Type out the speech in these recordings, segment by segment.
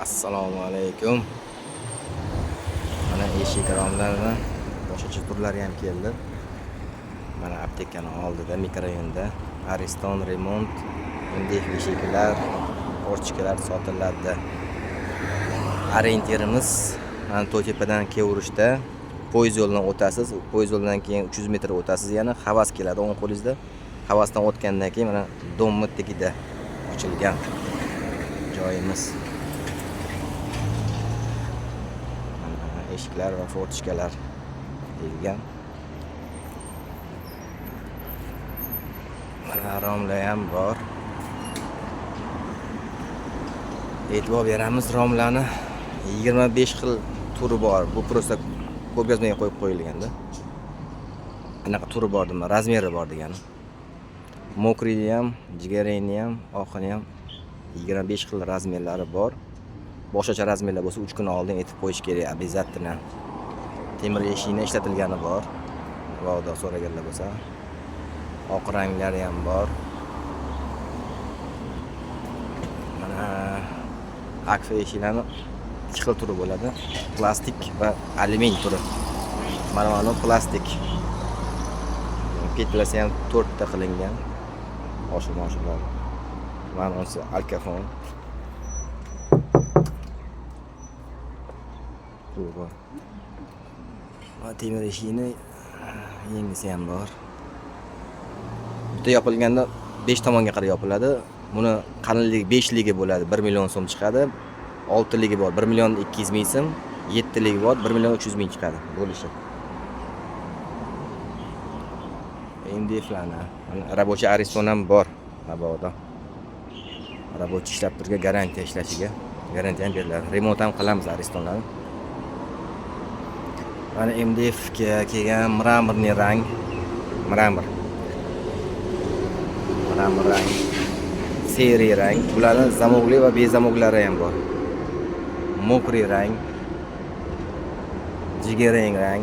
Assalomu alaykum. Mana eshik romlarni boshqacha turlari ham keldi. Mana aptekani oldida mikrorayonda Ariston remont MDF eshiklar, porchkalar sotiladi. Orientirimiz mana To'ytepadan kelaverishda poyezd yo'lidan o'tasiz. Poyezd yo'lidan keyin 300 metr o'tasiz, yana Havas keladi o'ng qo'lingizda. Havasdan o'tgandan keyin mana domni tagida ochilgan joyimiz. Mana eshiklar va fortichkalar deyilgan. Mana romlar ham bor. E'tibor beramiz, romlarni 25 xil turi bor. Bu просто ko'rgazmaga qo'yib qo'yilganda. Anaqa turi bor nima, razmeri bor degani. Mokriyni ham, jigarrangni ham, oqini ham 25 xil razmerlari bor. Boshqacha razmerlar bo'lsa 3 kun oldin aytib qo'yish kerak обязательно. Temir eshikni ishlatilgani bor. Mabodo so'raganlar bo'lsa. Oq ranglari ham bor. Mana akfa eshiklarni ikki xil turi bo'ladi. Plastik va alyumin turi. Mana plastik. Petlasi ham 4 ta qilingan. Oshiq-moshiqlar. Mana unisi alkafon. Bu bor. Va temir eshikni yengisi ham bor. Bitta yopilganda 5 tomonga qarab yopiladi. Buni qalinligi 5 ligi bo'ladi, 1 million so'm chiqadi. 6 ligi bor, 1 million 200 ming so'm, 7 ligi bor, 1 million 300 ming chiqadi bo'lishi. MDFlarni рабочий Ariston ham bor mabodo. Рабочий ishlab turgan garantiya ishlashiga garantiya ham beriladi. Remont ham qilamiz Aristonlarni. Mana MDF ga kelgan mramorniy rang. Mramor. Mramor rang. Seriy rang. Bularni zamokli va bezamoklari ham bor. Mokriy rang. Jigarrang rang.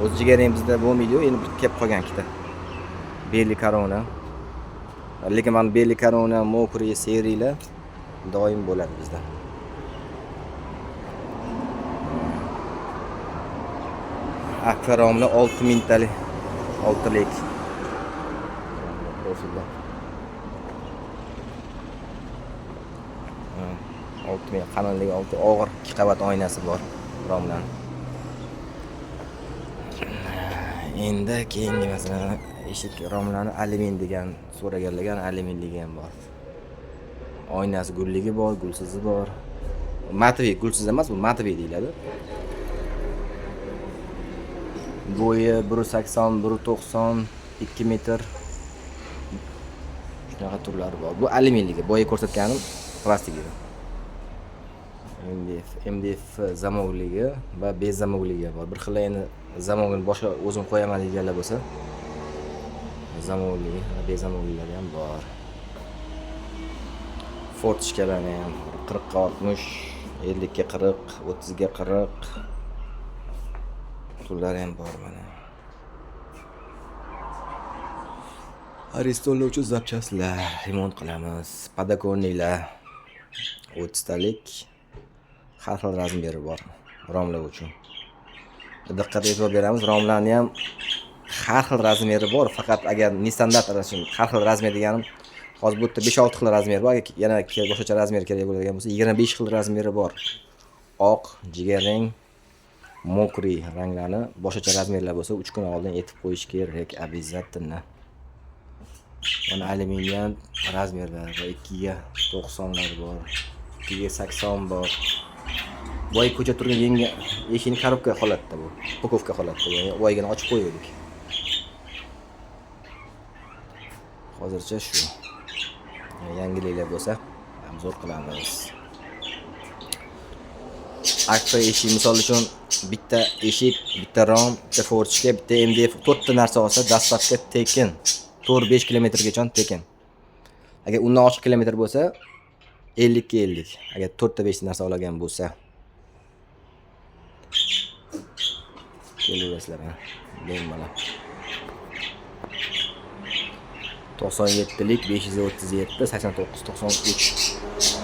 O'zi jigarrang bizda bo'lmaydi-yu, endi bir kelib qolgan ikkita. Beli korona. Lekin mana beli korona, mokriy, seriylar doim bo'ladi bizda. Akfa romlar 6 mingtalik, 6lik. Profilda. 6 ming qalinligi 6, og'ir 2 qavat oynasi bor romlarning. Endi keyingi masalan eshik romlarni alyumin degan so'raganlarga alyuminligi ham bor. Oynasi gulligi bor, gulsizi bor. Matviy, gulsiz emas, bu matviy deyiladi. Bo'yi 1.80, 1.90, 2 metr. Shunaqa turlari bor. Bu alyuminligi. Boya ko'rsatganim plastikligi. MDF zamokligi va bez zamokligi bor. Bir xil endi zamogini boshqa o'zim qo'yaman deganlar bo'lsa, zamokligi va bez zamoklilari ham bor. Fortichkalarni ham 40 ga 60, 50 ga 40, 30 ga 40 turlari ham bor mana. Aristonlar uchun zapchastlar remont qilamiz. Podokonniklar 30 talik har xil razmeri bor romlar uchun. Diqqat e'tibor beramiz, romlarni ham har xil razmeri bor, faqat agar nestandart har xil razmer deganim hozir bu yerda 5-6 xil razmer bor, agar yana boshqacha razmer kerak bo'ladigan bo'lsa 25 xil razmeri bor. Oq, jigarrang, mokriy ranglarni boshqacha razmerlar bo'lsa 3 kun oldin aytib qo'yish kerak обязательно. Mana alyuminiyam razmerlari bor, 2 ga 90 lar bor, 2 ga 80 bor. Boya ko'cha turgan yangi eshikni korobka holatda bu, упаковка holatda, ya'ni boyagina ochib qo'ydik. Hozircha shu. Yangiliklar bo'lsa, zo'r qilamiz. Akfa eshik misol uchun bitta eshik, bitta rom, bitta fortichka, bitta MDF 4 ta narsa olsa, dastavka tekin. 4-5 kilometrgacha tekin. Agar undan oshiq kilometr bo'lsa, 50 ga 50. Agar 4 ta 5 ta narsa olgan bo'lsa. Kelaverasizlar, ha. Bemalol. 97lik 537 89 93.